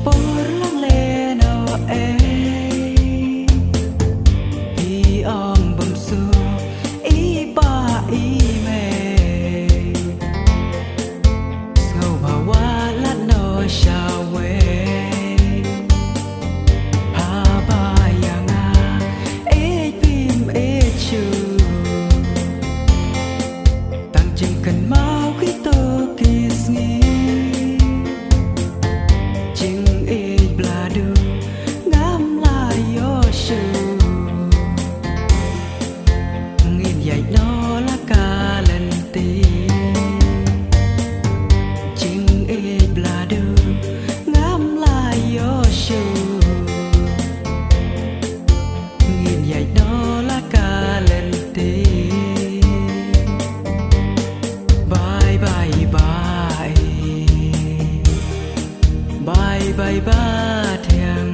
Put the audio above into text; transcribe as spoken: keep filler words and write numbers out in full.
Por lang le no ei. I ong bym suk i ba i mei. Sngewbha wat lad no shawei. Haba ïa nga ïeit phim ïeit shuh. Tang jingkynmaw kito ki sngi. Jingïeit Blada ngam la ïoh shuh. Ngin ïaid noh la ka lynti. Jingïeit Blada ngam la ïoh shuh. Ngin ïaid noh la ka lynti. Bye bye bye. Bye bye Bathiang.